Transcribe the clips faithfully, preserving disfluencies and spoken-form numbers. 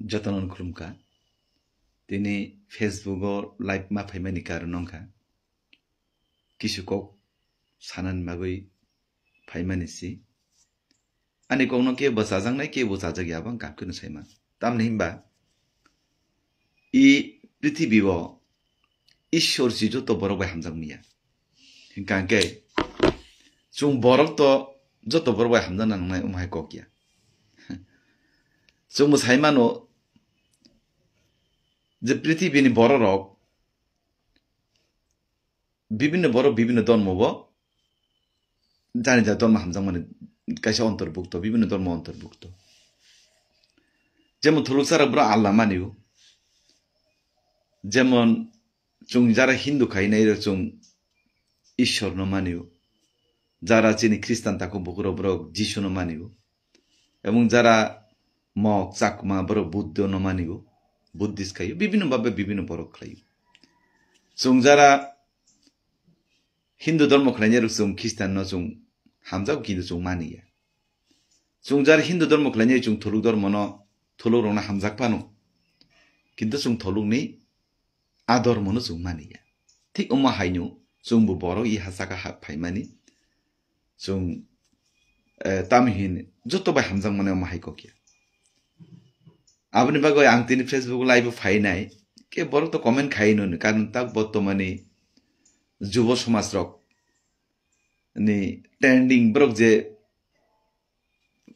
Jotono khulumkha. Tini Facebook o live ma phaimani karon wngkha. Kisu kok sanani bagwi phaimani si. Ani kokno kebo chajaknai, kebo chajakya, abang kap keno saima. Tamni himba, i prithibi o Ishwar si joto borok bai hamjak manya. Hingka hingke, chwng borok to joto borok bai hamjakna nangnai, omo hai kok ya. Chwngbo sai mano je prithibini bororok bibinno borok bibinno dhormo bo jani jani dhormo hamjakmani kaisa ontorbukto, bibinno dhormo ontorbukto. Jemon thuluksarok borok Allah manio, jemon chwng jara Hindu khainai rok chwng Ishwar no manio, jara chini Khristan takhuk bukurok borok Jisu no manio, ebong jara Mok, Chakma, borok Buddha no manio, Buddhist khaio, bibinno babe bibinno borok khlaio. Chwng jara Hindu dhormo khlainai rok chwng Khristan no chwng hamjago, kintu chwng maniya. Chwng jara Hindu dhormo khlainai chwng thuluk dhormo no, thuluk rok no hamjak phano, kintu chwng thuluk ni a dhormo no chwng maniya. Thik omo haino chwngbo borok i ha saka ha phaimani. Chwng, eh, tamhin joto bai hamjakmani omo hai kokya. Aboni bagwi ang tini Facebook live o phainai, ke borok to comment khaino ni, karon tak botomani jubo somaj rok ni trending borok je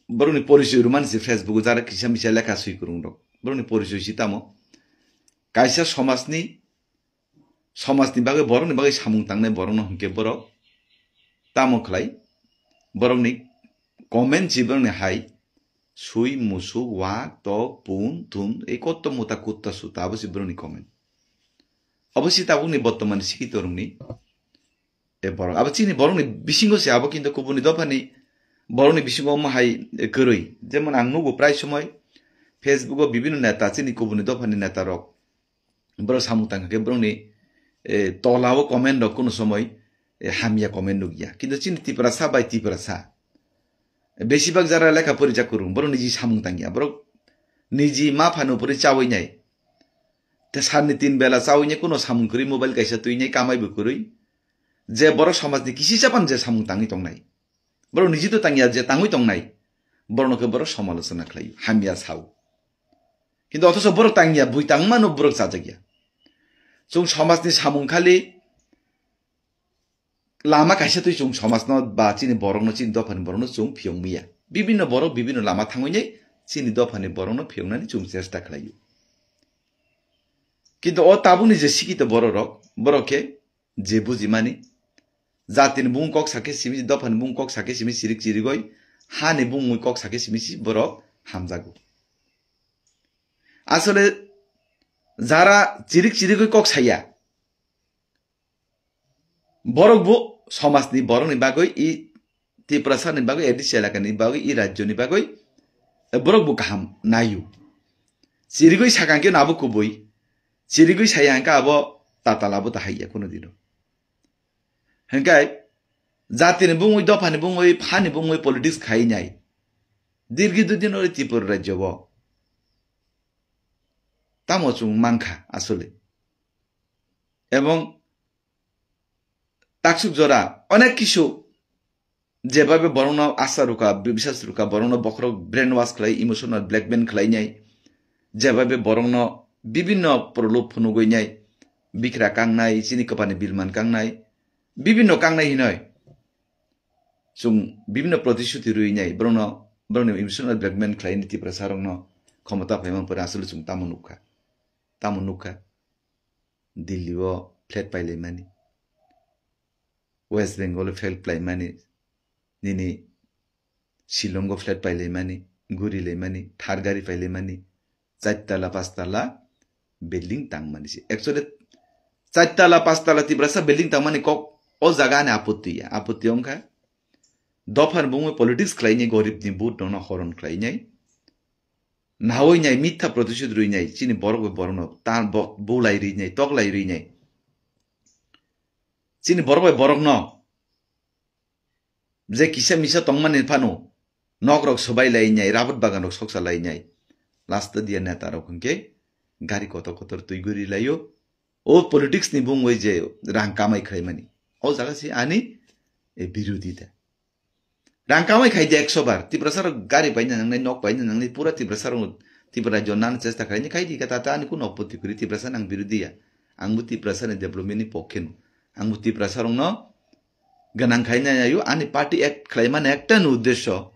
borokni porichoi rwmani se Facebook o jara kisa misa lekha swi kwrwng rok. Borokni porichoi si tamo? Kaisa somajni, somajni bagwi, borokni bagwi samung tangnai borokno hwnkhe borok tamo khlai? Borokni comment si borokni hai sui, musuk, wak, tok, pun, thun, ei kotto muta kutta suta abo si borokni comment. Abo si tabukni bottomani sikhitorokni e borok. Abo chini borokni bisingo se abo kintu kubuni dophani borokni bisingo omo hai, e, kwrwi. Jemon ang nugo prai somoi Facebook o bibinno neta chini kubuni dophani neta rok borok samung tangkha khe borokni, e, tola o comment rok kuno somoi, e, hamya comment nukya. Kintu chini Tiprasa bai Tiprasa besibak jara lekha porijak kwrwng borok niji samung tangya. Borok niji ma phano pori chawi nai. Te sarni tin bela chawi nai kuno samung kwrwi mobile kaisa twi nai kamai bo kwrwi. Je borok somajni kisi chapan je samung tangwi tongnai, borok niji to tangya je tangwi tongnai, borokno khe borok somalochona khlai, hamya sao. Kintu othocho borok tangya, bui tangmano borok chajakya. Chwng somajni samung khali lama kaisa twi chwng somajno ba chini borokno, chini dophani borokno chwng phiyong miya. Bibinno borok bibinno lama thangwi nai chini dophani borokno phiyongnani chwng chesta khlaio. Kintu o tabukni je sikito bororok, borok khe je bujimani, jatini bung kok sakhe simi, dophani bung kok sakhe simi chirik chirigoi, hani bung mui kok sakhe simi si borok hamjago. Asole jara chirik chirigoi kok saya, borok bo somajni borokni bagwi i Tiprasani bagwi, A D C elakani bagwi, i rajyoni bagwi, e, borok bo kaham naio. Chirigwi sakang khe abo kubui, chirigwi saya hwnkhe abo tatal abo ta haiya kuno dino. Hwnkhe jatini bungwi, dophani bungwi, phani bungwi politics khai nai. Dirgi dudin ori Tripura rajyo bo tamo chwng mankha asole. Ebong taksuk jora onek kisu jebabe borokno asa rwkha, bisas rwkha, borokno bokhorok brainwash khlai, emotional blackmail khlai nai, jebabe borokno bibinno prolob phunugwi nai, bikra kangnai, chini kwpani bilman kangnai, bibinno kangnai hinoi chwng bibinno protishuti rwi nai, borokno, borokni emotional blackmail khlai ni Tiprasa rokno khomota phaima pore asole chwng tamo nukha, tamo nukha. Delhi o flat pailaimani, West Bengal o flat pailaimani, nini Shillong o flat pailaimani, guri laimani, Thar gari pailaimani, chaitala pastala building tangmani se. Actually, chaitala pastala Tiprasa building tangmani kok o jaga ani apotti ya, apotti wngkha. Dophani bungwi politics khlainai, gorib ni vote no horon khlainai. Nawi nai, mitha protishud rwi nai, chini borok bai borokno ta bo-, bulai rwi nai, toklai rwi nai. Chini borok bai borokno je kisa misa tongmani phano nokrok swbai lai nai, rabat bagan rok soksa lai nai. Last dia neta rok hwnkhe gari kotor kotor twi guri laio. O politics ni bungwi je rang kamai khlaimani. O jaga se ani, e, birodhi da. Rang kamai khai de ekso bar. Tiprasa rok gari paina nangnai, nok paina nangnai, pura Tiprasa rok Tipra rajyo nan chesta khlaini khai di kata ta ani kun opoti kuri Tiprasa nang birodhi ya. Ang bo Tiprasa ni development ni pokhe no. Ang bo Tiprasa rok no ganang khai na ayu ani party act khlaimani ekta no uddesho.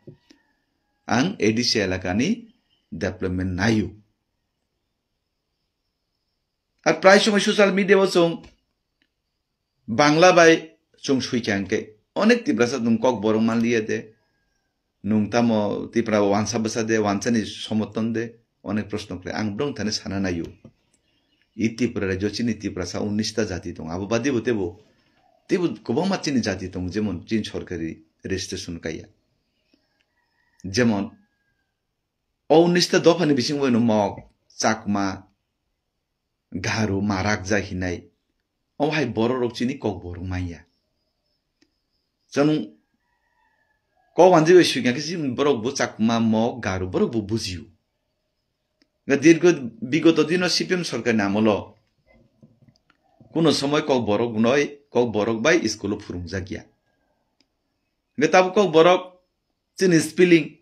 Ang A D C elaka ni development nayu. Ar prai somoi social media o chwng Bangla bai chwng sui kha hwnkhe onek Tiprasa nwng kok borok man liya de, nwng tamo Tipra wansa bwsa de, wansani somorthon de, onek proshno khlai. Ang bwrwng thani sana naio. I Tipra rajyo chini Tiprasa unnish ta jati tongo. Abo badi bo tebo, tebo kwbangma chini jati tongo, jemon chini sorkari registration kaiya. Jemon O unnish ta dophani bisingo no Mok, Chakma, Garo, Marak ja hinai. O hai borok rok chini kok borok manya. Chwng kok wanjwi bai swikha khe chini borok bo Chakma, Mok, Garo borok bo bujio. Ga dirgo bigoto dino C P M sorkar ni amolo kuno somoi kok borok noi, kok borok bai school o phurungjak ya. Ga tabuk kok borok chini spelling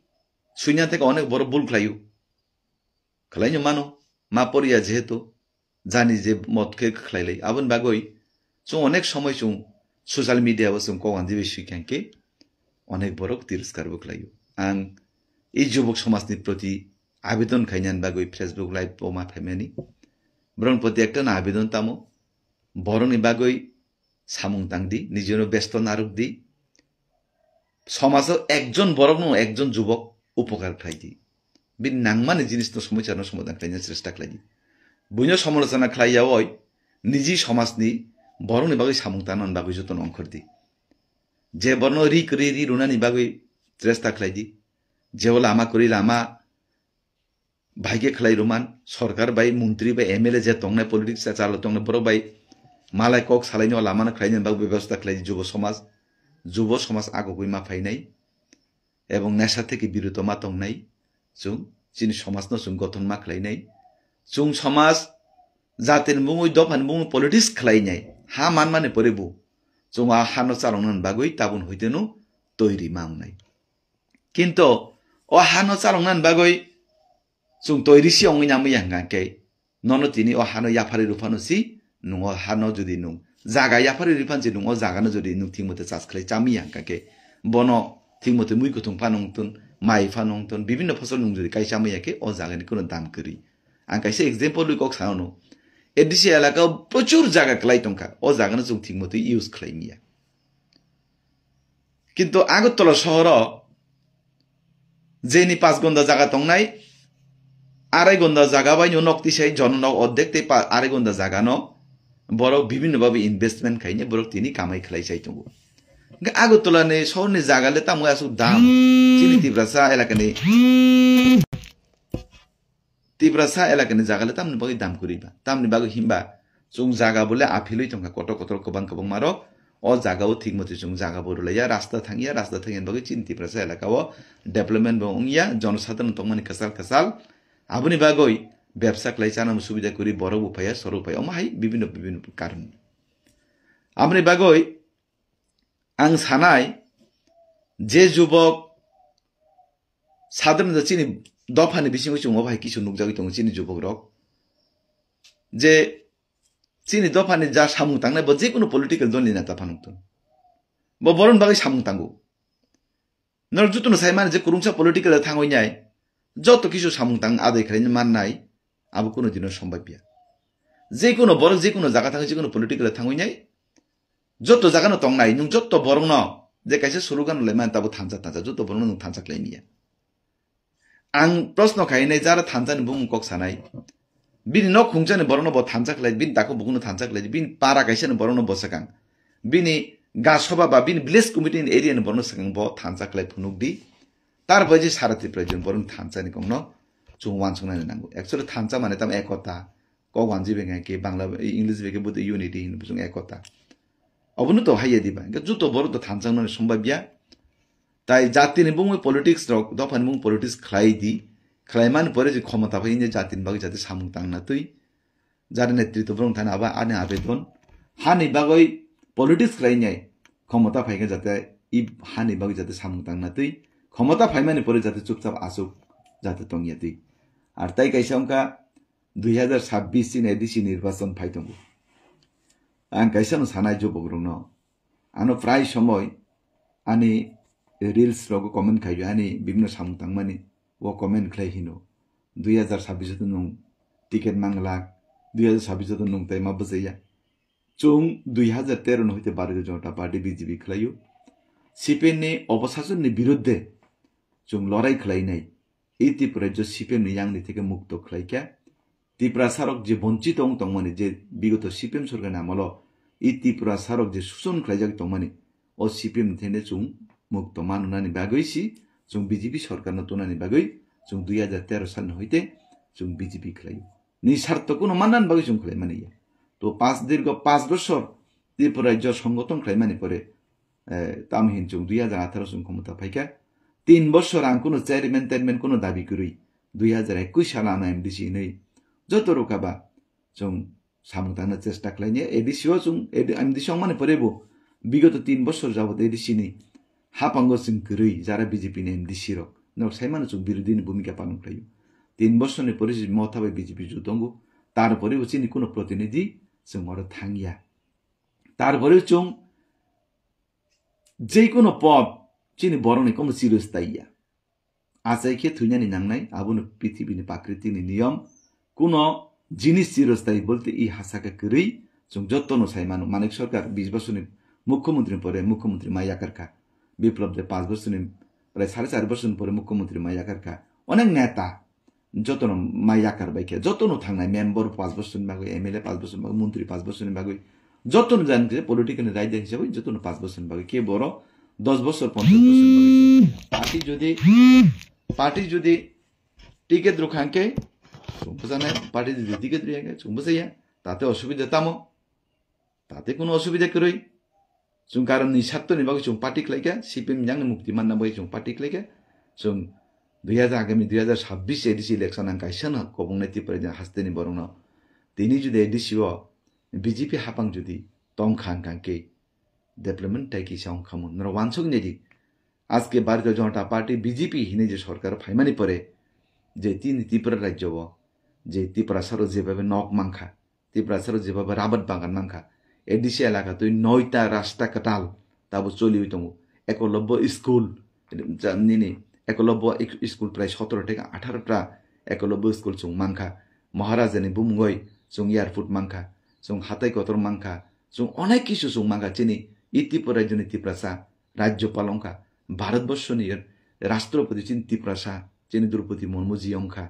suina theke onek borok bul khlaio. Khlaino mano, ma poriya jehetu, jani je mot khe khlai lai. Aboni bagwi chwng onek somoi chwng social media o chwng kok andibi sui kha khe onek borok tiriskar bo khlaio. Ang i jubok somajni proti abidon khainani bagwi Facebook live o ma phaimani. Borokni proti ekta na abidon tamo, borokni bagwi samung tang di, nijino besto narwk di. Somajo ekjon borokno ekjon jubok upokar khlai di. Bini nangmani jinisno, somosya no somadhan khlaina chesta khlai di. Buino somalochona khlai yaoi niji somajni borokni bagwi samung tangnani bagwi jotono ongkhor di. Je borokno ri kwrwi ri rwnani bagwi chesta khlai di. Jeo lama kwrwi lama bai khe khlai rwman, sorkar bai, montri bai, M L A je tongnai, politics chalo tongnai, borok bai malai kok salaino lamano khlaina bagwi bebostha khlai di jubo somaj. Jubo somaj agogwi ma phainai ebong nesha theke biruto ma tongnai. Chwng chini somajno chwng gothon ma khlainai. Chwng somaj jatini bumwi, dophani bumwi politics khlainai. Ha manmani pore bo chwng a hano chaloknani bagwi tabun hoiteno toiri ma wngnai. Kinto o hano chaloknani bagwi chwng toiri si ongwi namwi ya hwnkha khe, nono tini o hano yaphari rw phano si, nwng o hano jodi nwng jaga yaphari rw phan si, nwng o jagano jodi nwng thik mote chas khlai chamwi ya hwnkha khe, bono thik mote mui kuthung phano wng thun, mai phano wng thun, bibinno phosol nwng jodi kai chamwi ya khe, o jagani kuno dam kwrwi. Ang kaisa example rwi kok sanw no, A D C elaka o prochur jaga kwlai tongkha, o jagano chwng thik mote use khlai miya. Kintu Agartala sohoro jeni panch gonda jaga tongnai, arai gonda jaga bai no nok tisai jono nok ordek tei pa-, arai gonda jaga no borok bibinno babi investment khaine borok tini kamai khlai chai tongo. Hwnkhe Agartala ni sohor ni jaga le tamo aswk dam, chini Tiprasa elaka ni Tiprasa elakani jaga le tamni bagwi dam kwrwi ba? Tamni bagwi himba chwng jaga bo le aphilwi tongkha kotor kotor kwbang kwbangma rok. O jaga o thik motwi chwng jaga bo rwlaiya, rasta thangya, rasta thangya bagwi chini Tiprasa elaka o development bo wngya, jonosadharon tongmani kwchal kwchal. Aboni bagwi bebsa khlai chana subida kwrwi borok bo phaiya, sorok phaiya, omo hai bibinno bibinno karon. Aboni bagwi ang sanai je jubok Sadharanoto chini dophani bisingo chwng obo hai kisu nukjagwi tongo chini jubokrok. Je chini dophani ja samung tangnai bo jekunu political dolni neta phano wngthun. Bo borokni bagwi samung tango. Norok jotono sai mano je kwrwngsa political thangwi nai joto kisu samung tang adai khlaina mannai abo kunu dino sombaipiya. Jekunu borok jekunu jaga thangwi jekunu political thangwi nai joto jagano tongnai, nwng joto borokno je kaisa slogan laimani tabo thansa thansa, joto borokno nwng thansa khlai niya. Ang proshno khainai jara thansani bumung kok sanai. Bini nok khungchani borokno bo thansa khlai, bini takhuk bukhukno thansa khlai, bini para kaisani borokno bo swkang. Bini ga soba ba bini village committee ni area ni borokno swkang bo thansa khlai phunuk di. Tarpore je sara Tripura je borokni thansani kokno chwng uansuknani nango. Actually thansa mane tamo ekota. Kok wanjwi bai khe Bangla, English bai khe bo unity hinwi bwswk ekota. Obono to haiya diba. Hwnkhe joto borok to thansa wngnani sombaibiya. Tai jatini bumwi politics rok, dophani bumwi politics khlai di. khlaimani pore je khomota phai hwnwi jatini bagwi jate samung tangna twi. Jara netritw borok thani abo ani abedon. Hani bagwi politics khlainai khomota phaikha jate i hani bagwi jate samung tangna twi. Khomota phaimani pore jate chupchap aswk jate tongya twi. Ar tai kaisa wngkha dui hazar sabbish chini A D C nirbachon phai tongo. Ang kaisa no sanai jobok rokno. Ano prai somoi ani reels rogo comment khaio, ani bibino samung tangmani o comment khlai hino. Dui hazar sabbish to nung ticket mangla, dui hazar sabbish to nung tai ma bwjaya. Chwng dui hazar tero no hoite Bharatiya Janata Party B J P khlaio. C P M ni obosasonni birudde chwng lorai khlainai. I Tripura rajyo C P M ni yangni theke mukto khlaikha. Tiprasarok je bonchito wng tongmani, je bigoto C P M sorkarni amolo i Tiprasarok je suson khlaijak tongmani, o C P M ni thene chwng mukto manunani bagwi si chwng B J P sorkarno tunani bagwi chwng dui hazar tero salni hoite chwng B J P khlaio. Ni sarto kuno mannani bagwi chwng khlaimani ya. To pas, dirgo pas bosor Tripura rajyo songothon khlaimani pore, eh, tamo hin chwng dui hazar atharo chwng khomota phaikha. Tin bosor ang kuno chairman tairman kuno dabi kwrwi, dui hazar ekush salo ano M D C hinwi joto rokaba chwng samung tangna chesta khlainai. A D C o chwng, A D, M D C wngmani pore bo bigoto tin bosor jabot A D C ni hapango chwng kwrwi jara B J P ni M D C rok. Norok saimano chwng birodhi ni bhumika palon khlaio. Tin bosorni pore si Motha bai B J P ju tongo. Tarpore bo chini kuno protinidhi chwng oro thangya. Tarpore chwng jekono pod chini borokni komo chirostai ya. Achai khe thwinani nangnai, abono prithibini prakritini niyom. Kuno jinis chirostai bolte i hasaka kwrwi, chwng jotono sai mano. Manik Sarkar bish bosorni mukhyamantri pore mukhyamantri ma yakarkha. Biplab Deb panch bosorni, prai sare char bosorni pore mukhyamantri ma yakarkha. Onek neta jotono ma yakar bai khe, jotono thangnai member panch bosorni bagwi, M L A panch bosorni bagwi, montri panch bosorni bagwi, jotono jan khe political ni raida hisabwi jotono panch bosorni bagwi, khe boro dos bosor, ponchas bosorni bagwi. Party jodi, party jodi ticket rwkha hwnkhe chwng bwchanai, party jodi ticket rwya hwnkhe chwng bwchaya, tate osubida tamo? Tate kuno osubida kwrwi. Chwng karon ni sartoni bagwi chwng party khlaikha, C P M yangni mukti manna bagwi chwng party khlaikha. Chwng dui hazar, agami dui hazar sabbish A D C election ang kaisa no kobongnai Tripura ni hasteni borokno. Tini jodi A D C o B J P hapang jodi tongkha hwnkha hwnkhe development tai kisa wngkhamu. Norok wansuk nedi. Aske Bharatiya Janata Party B J P hinwi je sorkar phaimani pore je tini Tripura rajyo o je Tiprasarok jebhabe nok mankha, Tiprasarok jebhabe rabat bagan mankha. A D C elaka twi noita rasta kwtal tabo choliwi tongo. Ekolobbo school, ja-, nini Ekolobbo ik-, school prai sotoro theka atharo ta Ekolobbo school chwng mankha. Maharajani bumungoi chwng airport mankha, chwng hatai kotor mankha, chwng onek kisu chwng mankha. Chini i Tripura rajyoni Tiprasa, rajyopal wngkha, Bharatborsoni rashtrapati chini Tiprasa, chini Droupadi Murmu ji wngkha.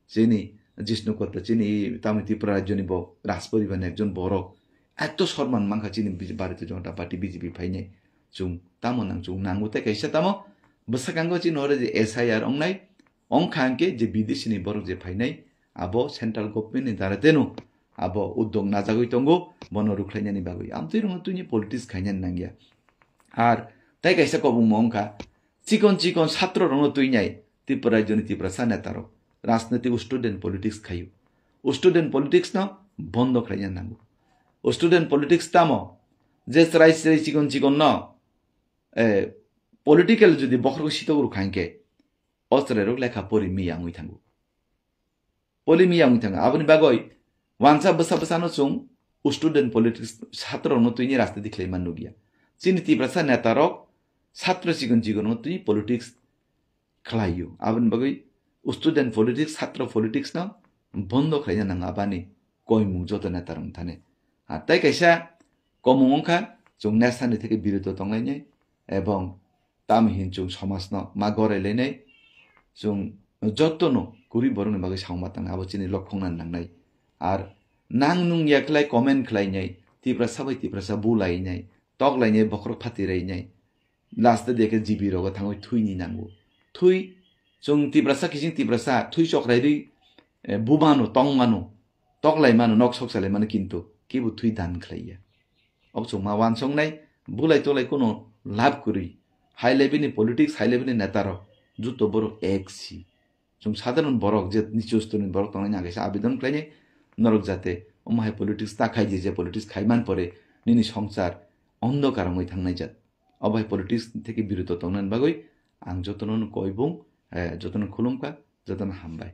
Chini Jishnu Kotta, chini tamo Tripura rajyoni bo Rajporibar ni ekjon borok. Eto sorman mankha chini B-, Bharatiya Janata Party B J P phainai. Chwng tamo nang, chwng nango tei kaisa tamo bwskango chini oro je S I R ongnai, ongkha hwnkhe je bidesi ni borok je phainai, abo central government ni dara teno abo uddog najagwi tongo, bono rwkhlainani bagwi. Amtwi rwngno twini politics khainani nangya. Ar tei kaisa kobongma wngkha, chikon chikon satro rokno twinai Tripura rajyoni Tiprasa neta rok rajnitik student politics khaio. Student politics no bondo khlaina nango. Student politics tamo? Je chwrai chwrai chikon chikon no, eh, political jodi bokhorok sitok rwkha hinkhe o chwrai rok lekha pori miya wngwi thango. Pori miya wngwi thango. Aboni bagwi wansa bwsa bwsano chwng student politics satro rokno twini rajniti khlaima nukya. Chini Tiprasa neta rok satro chikon chikon rokno twi politics khlaio. Aboni bagwi student politics, satro politics no bondo khlaina nango, abani koimung joto neta rok thani. Ar tei kaisa komung wngkha chwng nesani theke birodo tonglainai ebong tamo hin chwng somajno ma gorai lainai, chwng jotono kwrwi borokni bagwi samung ma tangnai, abo chini lokhong nani nangnai. Ar nang nung ya khlai comment khlainai, Tiprasa bai Tiprasa bulainai, toklainai, bokhorok phatirainai, last de khe G B rogo thangwi thwini nango. Thwi, chwng Tiprasa, kiching Tiprasa thwi chokrairwi, eh, bumano, tongmano, toklaimano, nok sok chalaimano, kintu kibo thwi dan khlaiya. Obo chwng ma wansoknai, bulai tolai kuno lab kwrwi. High level ni politics, high level ni neta rok, juto borok ek si. Chwng sadharon borok, je nichu stori ni borok tongnai, ang kaisa abedon khlainai norok, jate omo hai politics ta khai di, je politics khai man pore nini songsar ondhokar wngwi thangnai jat. Obo hai politics theke biroto tongnani bagwi ang jotono koi bung, eh, jotono khulumkha, jotono hambai.